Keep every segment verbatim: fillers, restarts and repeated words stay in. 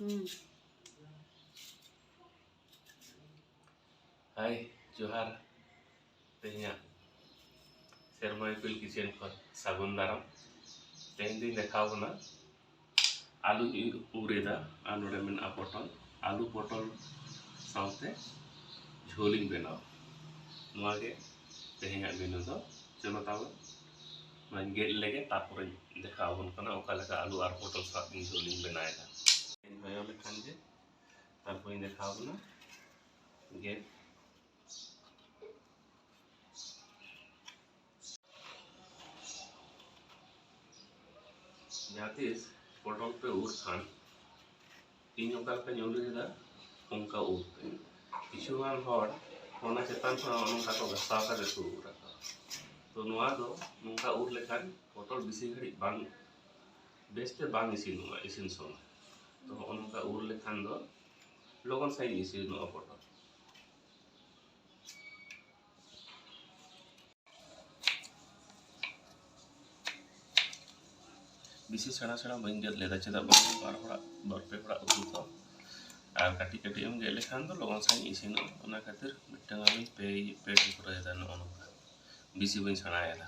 ᱦᱩᱸ᱾ ᱦᱟᱭ, ᱡᱚᱦᱟᱨ᱾ ᱛᱮᱦᱮᱧᱟᱜ ᱥᱮᱨᱢᱟ ᱤᱯᱤᱞ ᱠᱤᱪᱮᱱ ᱠᱷᱚᱱ ᱥᱟᱹᱜᱩᱱ ᱫᱟᱨᱟᱢ᱾ ᱛᱮᱦᱮᱧ ᱫᱚᱧ ᱫᱮᱠᱷᱟᱣ ᱠᱟᱱᱟ ᱟᱹᱞᱩᱧ ᱩᱨ ᱮᱫᱟ, ᱟᱨ ᱱᱚᱰᱮ ᱢᱮᱱᱟᱜᱼᱟ ᱯᱚᱴᱚᱞ᱾ ᱟᱹᱞᱩ ᱯᱚᱴᱚᱞ ᱥᱟᱶᱛᱮ ᱡᱷᱳᱞᱤᱧ ᱵᱮᱱᱟᱣᱟ᱾ ᱱᱚᱣᱟ ᱜᱮ ᱛᱮᱦᱮᱧᱟᱜ ᱢᱮᱱᱩ ᱫᱚ᱾ ᱪᱚᱞᱚ ᱛᱟᱵᱚᱱ ᱱᱚᱣᱟᱧ ᱜᱮᱫ ᱞᱮᱜᱮ, ᱛᱟᱨᱯᱚᱨᱮᱧ ᱫᱮᱠᱷᱟᱣ ᱟᱵᱚᱱ ᱠᱟᱱᱟ ᱚᱠᱟ ᱞᱮᱠᱟ ᱟᱹᱞᱩ ᱟᱨ ᱯᱚᱴᱚᱞ ᱥᱟᱶ ᱤᱧ ᱡᱷᱳᱞᱤᱧ ᱵᱮᱱᱟᱣ ᱮᱫᱟ᱾ ᱦᱚᱭᱚ ᱞᱮᱠᱷᱟᱱ ᱜᱮ ᱛᱟᱨᱯᱚᱨᱮᱧ ᱫᱮᱠᱷᱟᱣ ᱟᱵᱚᱱᱟ ᱜᱮᱫ᱾ ᱡᱟᱦᱟᱸ ᱛᱤᱥ ᱯᱚᱴᱚᱞ ᱯᱮ ᱩᱨ ᱠᱷᱟᱱ, ᱤᱧ ᱚᱠᱟ ᱞᱮᱠᱟᱧ ᱩᱨ ᱞᱮᱫᱟ, ᱚᱱᱠᱟ ᱩᱨ ᱯᱮ᱾ ᱠᱤᱪᱷᱩ ᱜᱟᱱ ᱦᱚᱲ ᱚᱱᱟ ᱪᱮᱛᱟᱱ ᱠᱷᱚᱱ ᱱᱚᱜᱼᱚ ᱱᱚᱝᱠᱟ ᱠᱚ ᱜᱷᱟᱥᱟᱣ ᱠᱟᱛᱮ ᱠᱚ ᱩᱨ ᱟᱠᱟᱫᱟ᱾ ᱛᱚ, ᱱᱚᱣᱟ ᱫᱚ ᱱᱚᱝᱠᱟ ᱩᱨ ᱞᱮᱠᱷᱟᱱ ᱯᱚᱴᱚᱞ ᱵᱮᱥᱤ ᱜᱷᱟᱹᱲᱤᱡ ᱵᱟᱝ, ᱵᱮᱥᱛᱮ ᱵᱟᱝ ᱤᱥᱤᱱᱚᱜᱼᱟ ᱤᱥᱤᱱ ᱥᱚᱢᱚᱭ᱾ ᱛᱚ, ᱦᱚᱸᱜᱼᱚ ᱱᱚᱝᱠᱟ ᱩᱨ ᱞᱮᱠᱷᱟᱱ ᱫᱚ ᱞᱚᱜᱚᱱ ᱥᱟᱺᱦᱤᱡ ᱤᱥᱤᱱᱚᱜᱼᱟ ᱯᱚᱴᱚᱞ᱾ ᱵᱮᱥᱤ ᱥᱮᱬᱟ ᱥᱮᱬᱟ ᱵᱟᱹᱧ ᱜᱮᱫ ᱞᱮᱫᱟ, ᱪᱮᱫᱟᱜ ᱵᱟᱝ ᱵᱟᱨ ᱦᱚᱲᱟᱜ, ᱵᱟᱨ ᱯᱮ ᱦᱚᱲᱟᱜ ᱩᱛᱩ ᱛᱚ᱾ ᱟᱨ ᱠᱟᱹᱴᱤᱡ ᱠᱟᱹᱴᱤᱡ ᱮᱢ ᱜᱮᱫ ᱞᱮᱠᱷᱟᱱ ᱫᱚ ᱞᱚᱜᱚᱱ ᱥᱟᱺᱦᱤᱡ ᱤᱥᱤᱱᱚᱜᱼᱟ, ᱚᱱᱟ ᱠᱷᱟᱹᱛᱤᱨ ᱢᱤᱫᱴᱟᱝ ᱟᱹᱞᱩᱧ ᱯᱮ, ᱯᱮ ᱴᱩᱠᱨᱟᱹᱭᱮᱫᱟ ᱱᱚᱜᱼᱚ ᱱᱚᱝᱠᱟ᱾ ᱵᱮᱥᱤ ᱵᱟᱹᱧ ᱥᱮᱬᱟᱭᱮᱫᱟ᱾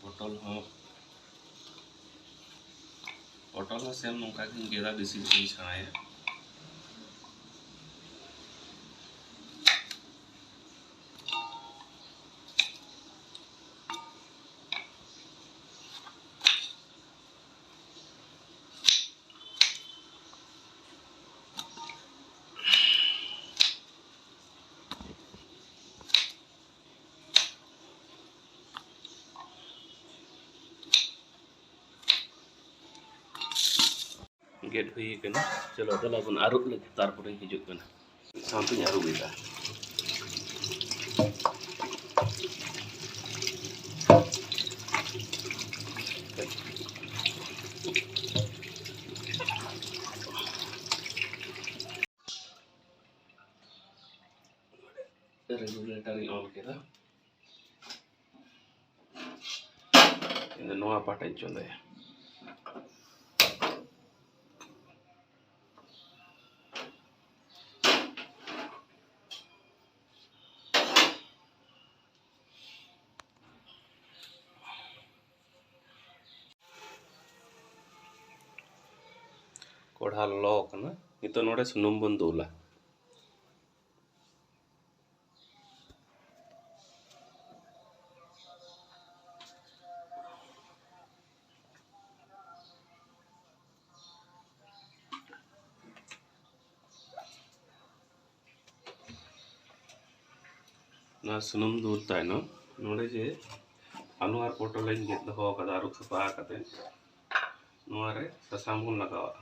ᱯᱚᱴᱚᱞ ᱦᱚᱸ, ᱯᱚᱴᱚᱞ ᱦᱚᱸ ᱥᱮᱢ ᱱᱚᱝᱠᱟ ᱜᱤᱧ ᱜᱮᱫᱟ, ᱵᱮᱥᱤ ᱵᱮᱥᱤᱧ ᱥᱮᱬᱟᱭᱟ᱾ ᱜᱮᱫ ᱦᱩᱭ ᱟᱠᱟᱱᱟ᱾ ᱪᱚᱞᱚ, ᱫᱮᱞᱟ ᱵᱚᱱ ᱟᱹᱨᱩᱵ ᱞᱮᱜᱮ, ᱛᱟᱨᱯᱚᱨᱮᱧ ᱦᱤᱡᱩᱜ ᱠᱟᱱᱟ᱾ ᱥᱟᱶᱛᱮᱧ ᱟᱹᱨᱩᱵ ᱮᱫᱟ᱾ ᱨᱮᱜᱩᱞᱮᱴᱟᱨ ᱤᱧ ᱚᱱ ᱠᱮᱫᱟ᱾ ᱤᱧ ᱫᱚ ᱱᱚᱣᱟ ᱯᱟᱦᱴᱟᱧ ᱪᱚᱸᱫᱟᱭᱟ᱾ ᱠᱚᱲᱦᱟ ᱞᱚᱞᱚ ᱟᱠᱟᱱᱟ᱾ ᱱᱤᱛᱚᱜ ᱱᱚᱰᱮ ᱥᱩᱱᱩᱢ ᱵᱚᱱ ᱫᱩᱞᱟ᱾ ᱱᱚᱣᱟ ᱥᱩᱱᱩᱢ ᱫᱩᱞ ᱛᱟᱭᱱᱚᱢ ᱱᱚᱰᱮ ᱡᱮ ᱟᱹᱞᱩ ᱟᱨ ᱯᱚᱴᱚᱞ ᱤᱧ ᱜᱮᱫ ᱫᱚᱦᱚ ᱟᱠᱟᱫᱟ ᱟᱹᱨᱩᱵ ᱥᱟᱯᱷᱟ ᱠᱟᱛᱮ, ᱱᱚᱣᱟ ᱨᱮ ᱥᱟᱥᱟᱝ ᱵᱚᱱ ᱞᱟᱜᱟᱣᱟᱜᱼᱟ᱾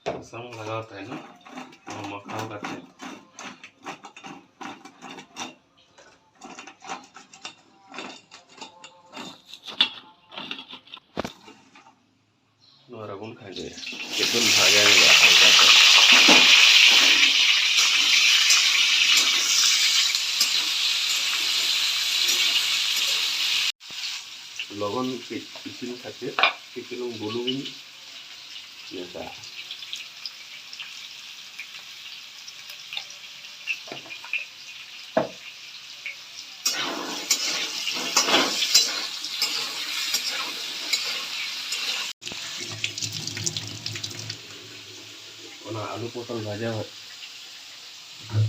ᱥᱟᱥᱟᱝ ᱞᱟᱜᱟᱣ ᱛᱟᱭᱱᱚᱢ ᱱᱚᱣᱟ ᱢᱟᱠᱷᱟᱣ ᱠᱟᱛᱮ ᱱᱚᱣᱟ ᱨᱮᱵᱚᱱ ᱠᱷᱟᱸᱡᱚᱭᱟ᱾ ᱠᱟᱹᱡ ᱵᱚᱱ ᱵᱷᱟᱡᱟ ᱧᱚᱜᱟ ᱦᱟᱞᱠᱟ ᱛᱮ᱾ ᱞᱚᱜᱚᱱ ᱠᱟᱹᱡ ᱤᱥᱤᱱ ᱠᱷᱟᱹᱛᱤᱨ ᱠᱟᱹᱡ ᱪᱩᱞᱩᱝ ᱵᱩᱞᱩᱝ ᱤᱧ ᱢᱮᱥᱟᱜᱼᱟ᱾ ᱚᱱᱟ ᱟᱹᱞᱩ ᱯᱚᱴᱚᱞ ᱵᱷᱟᱡᱟ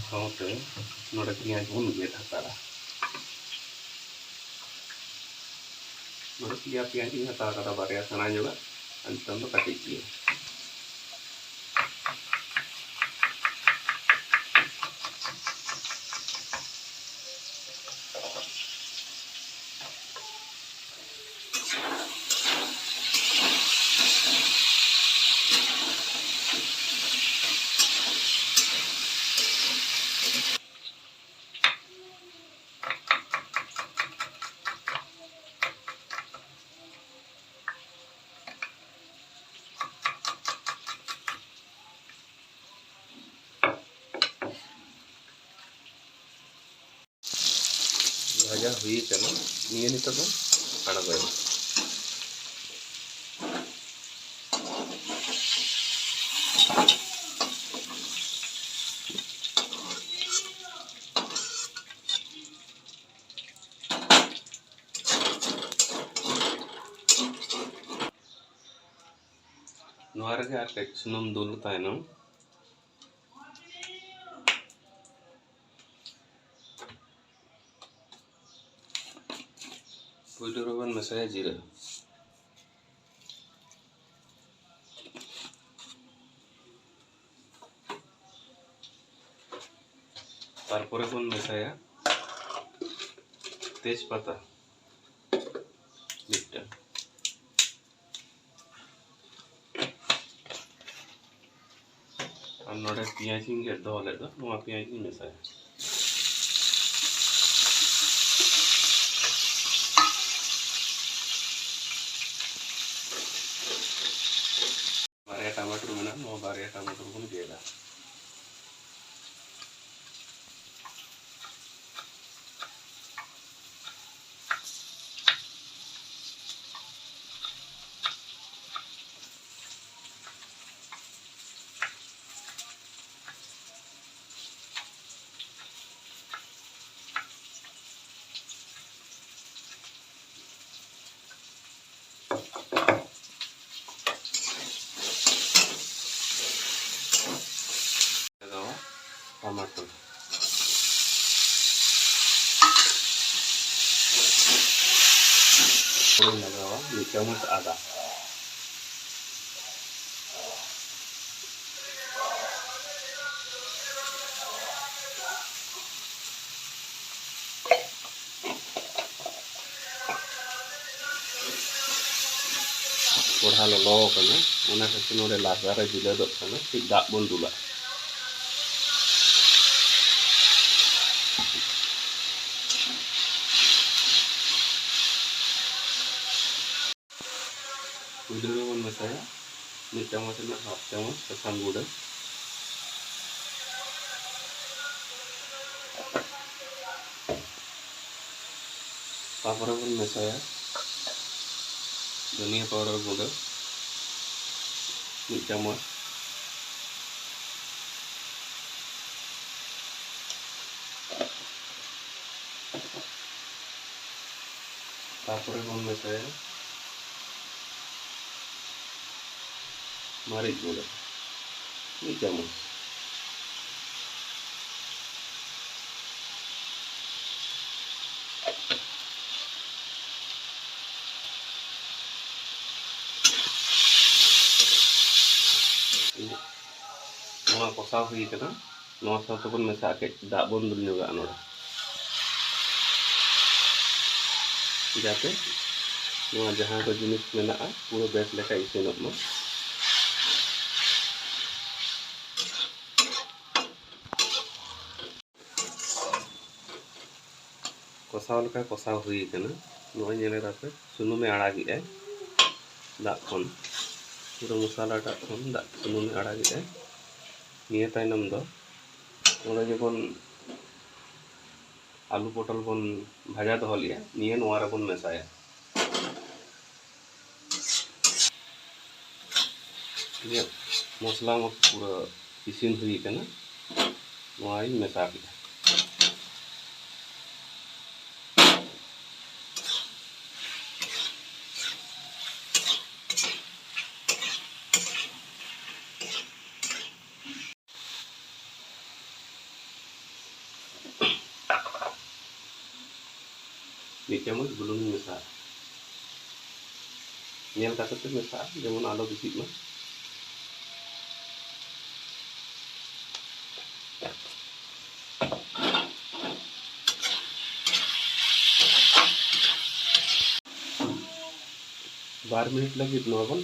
ᱥᱟᱶᱛᱮ ᱱᱚᱰᱮ ᱯᱮᱸᱭᱟᱡᱽ ᱵᱚᱱ ᱜᱮᱫ ᱦᱟᱛᱟᱲᱟ᱾ ᱱᱚᱰᱮ ᱯᱮᱭᱟ ᱯᱮᱸᱭᱟᱡᱽ ᱤᱧ ᱦᱟᱛᱟᱣ ᱠᱟᱫᱟ, ᱵᱟᱨᱭᱟ ᱥᱮᱬᱟ ᱧᱚᱜᱟᱜ ᱟᱨ ᱢᱤᱫᱴᱟᱝ ᱫᱚ ᱠᱟᱹᱴᱤᱡ ᱜᱮᱭᱟ᱾ ᱦᱩᱭ ᱟᱠᱟᱱᱟ, ᱱᱤᱭᱟᱹ ᱱᱤᱛᱚᱜ ᱵᱚᱱ ᱟᱬᱜᱚᱭᱟ᱾ ᱱᱚᱣᱟ ᱨᱮᱜᱮ ᱟᱨ ᱠᱟᱹᱡ ᱥᱩᱱᱩᱢ ᱫᱩᱞ ᱛᱟᱭᱱᱚᱢ, ᱯᱩᱭᱞᱩ ᱨᱮᱵᱚᱱ ᱢᱮᱥᱟᱭᱟ ᱡᱤᱨᱟᱹ᱾ ᱛᱟᱨᱯᱚᱨᱮ ᱵᱚᱱ ᱢᱮᱥᱟᱭᱟ ᱛᱮᱡᱽ ᱯᱟᱛᱟ ᱢᱤᱫᱴᱟᱝ᱾ ᱟᱨ ᱱᱚᱰᱮ ᱯᱮᱸᱭᱟᱡᱽ ᱤᱧ ᱜᱮᱫ ᱫᱚᱦᱚ ᱞᱮᱫ ᱫᱚ, ᱱᱚᱣᱟ ᱯᱮᱸᱭᱟᱡᱽ ᱤᱧ ᱢᱮᱥᱟᱭᱟ᱾ ᱵᱟᱨᱭᱟ ᱴᱟᱢᱟᱴᱩᱨ ᱢᱮᱱᱟᱜᱼᱟ, ᱱᱚᱣᱟ ᱵᱟᱨᱭᱟ ᱴᱟᱢᱟᱴᱩᱨ ᱵᱚᱱ ᱜᱮᱫᱟ᱾ ᱞᱟᱜᱟᱣᱟ ᱴᱟᱢᱟᱴᱳ᱾ ᱞᱟᱜᱟᱣᱟ ᱢᱤᱫ ᱪᱟᱢᱚᱪ ᱟᱫᱟ᱾ ᱠᱚᱲᱦᱟ ᱞᱚᱞᱚ ᱟᱠᱟᱱᱟ, ᱚᱱᱟ ᱠᱷᱟᱹᱛᱤᱨ ᱱᱚᱰᱮ ᱞᱟᱜᱟ ᱨᱮ ᱡᱤᱞᱟᱹᱫᱚᱜ ᱠᱟᱱᱟ, ᱠᱟᱹᱡ ᱫᱟᱜ ᱵᱚᱱ ᱫᱩᱞᱟ᱾ ᱯᱩᱭᱞᱩ ᱨᱮᱵᱚᱱ ᱢᱮᱥᱟᱭᱟ ᱢᱤᱫ ᱪᱟᱢᱚᱪ ᱨᱮᱱᱟᱜ ᱦᱟᱯ ᱪᱟᱢᱚᱪ ᱥᱟᱥᱟᱝ ᱜᱩᱰᱟᱹ᱾ ᱛᱟᱨᱯᱚᱨᱮ ᱵᱚᱱ ᱢᱮᱥᱟᱭᱟ ᱫᱷᱩᱱᱤᱭᱟᱹ ᱯᱟᱣᱰᱟᱨ ᱜᱩᱸᱰᱟᱹ ᱢᱤᱫ ᱪᱟᱢᱚᱪ᱾ ᱛᱟᱨᱯᱚᱨᱮ ᱵᱚᱱ ᱢᱮᱥᱟᱭᱟ ᱢᱟᱹᱨᱤᱪ ᱜᱩᱸᱰᱟᱹ ᱢᱤᱫ ᱪᱟᱢᱚᱪ᱾ ᱱᱚᱣᱟ ᱠᱚᱥᱟᱣ ᱦᱩᱭ ᱟᱠᱟᱱᱟ᱾ ᱱᱚᱣᱟ ᱥᱟᱶ ᱛᱮᱵᱚᱱ ᱢᱮᱥᱟ ᱠᱮᱫ, ᱫᱟᱜ ᱵᱚᱱ ᱫᱩᱞ ᱧᱚᱜᱟᱜᱼᱟ ᱱᱚᱰᱮ, ᱡᱟᱛᱮ ᱱᱚᱣᱟ ᱡᱟᱦᱟᱸ ᱠᱚ ᱡᱤᱱᱤᱥ ᱢᱮᱱᱟᱜᱼᱟ ᱯᱩᱨᱟᱹ ᱵᱮᱥ ᱞᱮᱠᱟ ᱤᱥᱤᱱᱚᱜ ᱢᱟ᱾ ᱠᱚᱥᱟᱣ ᱞᱮᱠᱟ ᱠᱚᱥᱟᱣ ᱦᱩᱭ ᱟᱠᱟᱱᱟ᱾ ᱱᱚᱜᱼᱚᱭ ᱧᱮᱞ ᱮᱫᱟ ᱯᱮ, ᱥᱩᱱᱩᱢᱮ ᱟᱲᱟᱜᱮᱜᱼᱟᱭ ᱫᱟᱜ ᱠᱷᱚᱱ, ᱯᱩᱨᱟᱹ ᱢᱚᱥᱞᱟᱴᱟᱜ ᱠᱷᱚᱱ ᱫᱟᱜ, ᱥᱩᱱᱩᱢᱮ ᱟᱲᱟᱜᱮᱜᱼᱟᱭ᱾ ᱱᱤᱭᱟᱹ ᱛᱟᱭᱱᱚᱢ ᱫᱚ ᱱᱚᱰᱮ ᱡᱮᱵᱚᱱ ᱟᱹᱞᱩ ᱯᱚᱴᱚᱞ ᱵᱚᱱ ᱵᱷᱟᱡᱟ ᱫᱚᱦᱚ ᱞᱮᱜᱼᱟ, ᱱᱤᱭᱟᱹ ᱱᱚᱣᱟ ᱨᱮᱵᱚᱱ ᱢᱮᱥᱟᱭᱟ᱾ ᱤᱧᱟᱹᱜ ᱢᱚᱥᱞᱟ ᱢᱟ ᱯᱩᱨᱟᱹ ᱤᱥᱤᱱ ᱦᱩᱭ ᱟᱠᱟᱱᱟ, ᱱᱚᱣᱟᱧ ᱢᱮᱥᱟ ᱠᱮᱫᱟ᱾ ᱢᱤᱫ ᱪᱟᱢᱚᱪ ᱵᱩᱞᱩᱝ ᱤᱧ ᱢᱮᱥᱟᱜᱼᱟ᱾ ᱧᱮᱞ ᱠᱟᱛᱮ ᱯᱮ ᱢᱮᱥᱟᱜᱼᱟ, ᱡᱮᱢᱚᱱ ᱟᱞᱚ ᱵᱮᱥᱤᱜ ᱢᱟ᱾ ᱵᱟᱨ ᱢᱤᱱᱤᱴ ᱞᱟᱹᱜᱤᱫ ᱱᱚᱣᱟ ᱵᱚᱱ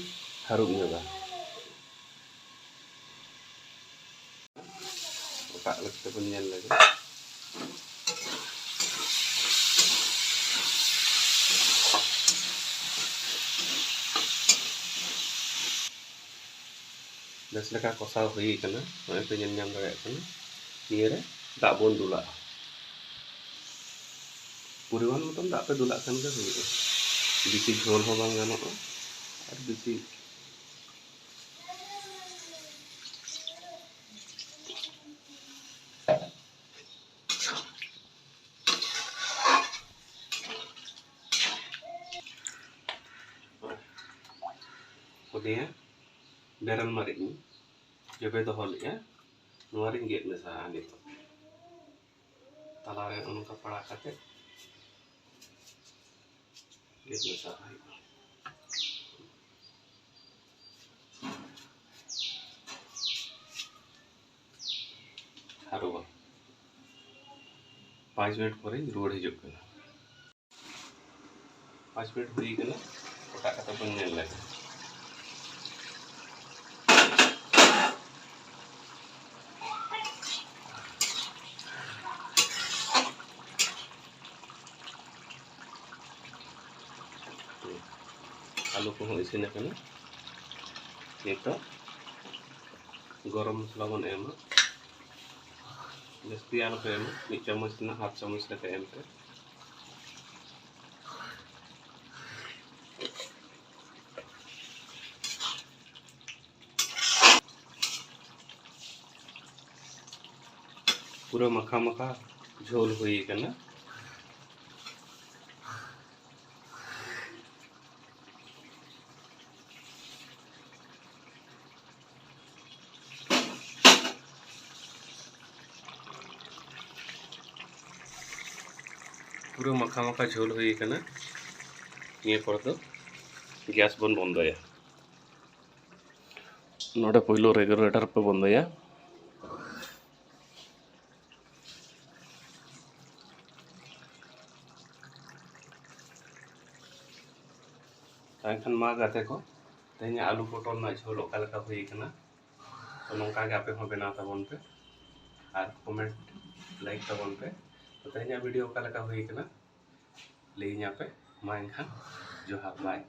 ᱦᱟᱹᱨᱩᱵ ᱧᱚᱜᱟ᱾ ᱚᱴᱟᱜ ᱞᱮᱠᱟ ᱛᱮᱵᱚᱱ ᱧᱮᱞ ᱞᱮᱜᱮ᱾ ᱵᱮᱥ ᱞᱮᱠᱟ ᱠᱚᱥᱟᱣ ᱦᱩᱭ ᱟᱠᱟᱱᱟ, ᱱᱚᱜᱼᱚᱭ ᱯᱮ ᱧᱮᱞ ᱧᱟᱢ ᱫᱟᱲᱮᱭᱟᱜ ᱠᱟᱱᱟ᱾ ᱱᱤᱭᱟᱹᱨᱮ ᱫᱟᱜ ᱵᱚᱱ ᱫᱩᱞᱟᱜᱼᱟ᱾ ᱯᱚᱨᱤᱢᱟᱱ ᱢᱚᱛᱚᱱ ᱫᱟᱜ ᱯᱮ ᱫᱩᱞᱟᱜ ᱠᱷᱟᱱ ᱜᱮ ᱦᱩᱭᱩᱜᱼᱟ᱾ ᱵᱮᱥᱤ ᱡᱷᱳᱞ ᱦᱚᱸ ᱵᱟᱝ ᱜᱟᱱᱚᱜᱼᱟ ᱟᱨ ᱵᱮᱥᱤ ᱯᱩᱫᱤᱱᱟ, ᱵᱮᱨᱮᱞ ᱢᱟᱹᱨᱤᱪ ᱤᱧ ᱡᱚᱵᱮ ᱫᱚᱦᱚ ᱞᱮᱫᱼᱟ, ᱱᱚᱣᱟ ᱨᱤᱧ ᱜᱮᱫ ᱢᱮᱥᱟᱜᱼᱟ ᱱᱤᱛᱚᱜ᱾ ᱛᱟᱞᱟᱨᱮ ᱚᱱᱠᱟ ᱯᱟᱲᱟᱜ ᱠᱟᱛᱮ ᱜᱮᱫ ᱢᱮᱥᱟᱜ ᱦᱩᱭᱩᱜᱼᱟ᱾ ᱟᱨᱚ ᱯᱟᱸᱪ ᱢᱤᱱᱤᱴ ᱯᱚᱨᱮᱧ ᱨᱩᱣᱟᱹᱲ ᱦᱤᱡᱩᱜ ᱠᱟᱱᱟ᱾ ᱯᱟᱸᱪ ᱢᱤᱱᱤᱴ ᱦᱩᱭ ᱠᱟᱱᱟ, ᱚᱴᱟᱜ ᱠᱟᱛᱮ ᱵᱚᱱ ᱧᱮᱞ ᱞᱮᱜᱮ᱾ ᱟᱹᱞᱩ ᱠᱚᱦᱚᱸ ᱤᱥᱤᱱ ᱟᱠᱟᱱᱟ᱾ ᱱᱤᱛᱚᱜ ᱜᱚᱨᱚᱢ ᱢᱚᱥᱞᱟ ᱵᱚᱱ ᱮᱢᱟ᱾ ᱡᱟᱹᱥᱛᱤ ᱟᱞᱚᱯᱮ ᱮᱢᱟ, ᱢᱤᱫ ᱪᱟᱢᱚᱪ ᱨᱮᱱᱟᱜ ᱦᱟᱯ ᱪᱟᱢᱚᱪ ᱞᱮᱠᱟ ᱮᱢ ᱯᱮ᱾ ᱯᱩᱨᱟᱹ ᱢᱟᱠᱷᱟ ᱢᱟᱠᱷᱟ ᱡᱷᱳᱞ ᱦᱩᱭ ᱟᱠᱟᱱᱟ᱾ ᱯᱩᱨᱟᱹ ᱢᱟᱠᱷᱟ ᱢᱟᱠᱷᱟ ᱡᱷᱳᱞ ᱦᱩᱭ ᱟᱠᱟᱱᱟ᱾ ᱱᱤᱭᱟᱹ ᱯᱚᱨ ᱫᱚ ᱜᱮᱥ ᱵᱚᱱ ᱵᱚᱱᱫᱚᱭᱟ᱾ ᱱᱚᱰᱮ ᱯᱳᱭᱞᱳ ᱨᱮᱜᱩᱞᱮᱴᱟᱨ ᱯᱮ ᱵᱚᱱᱫᱚᱭᱟ᱾ ᱮᱱᱠᱷᱟᱱ ᱢᱟ ᱜᱟᱛᱮ ᱠᱚ, ᱛᱮᱦᱮᱧᱟᱜ ᱟᱹᱞᱩ ᱯᱚᱴᱚᱞ ᱨᱮᱱᱟᱜ ᱡᱷᱳᱞ ᱚᱠᱟ ᱞᱮᱠᱟ ᱦᱩᱭ ᱟᱠᱟᱱᱟ? ᱛᱚ ᱱᱚᱝᱠᱟ ᱜᱮ ᱟᱯᱮ ᱦᱚᱸ ᱵᱮᱱᱟᱣ ᱛᱟᱵᱚᱱ ᱯᱮ ᱟᱨ ᱠᱚᱢᱮᱱᱴ ᱞᱟᱭᱤᱠ ᱛᱟᱵᱚᱱ ᱯᱮ᱾ ᱛᱚ ᱛᱮᱦᱮᱧᱟᱜ ᱵᱷᱤᱰᱤᱭᱳ ᱚᱠᱟ ᱞᱮᱠᱟ ᱦᱩᱭ ᱟᱠᱟᱱᱟ ᱞᱟᱹᱭᱟᱹᱧᱟ ᱯᱮ᱾ ᱢᱟ ᱮᱱᱠᱷᱟᱱ ᱡᱚᱦᱟᱨ, ᱵᱟᱭ᱾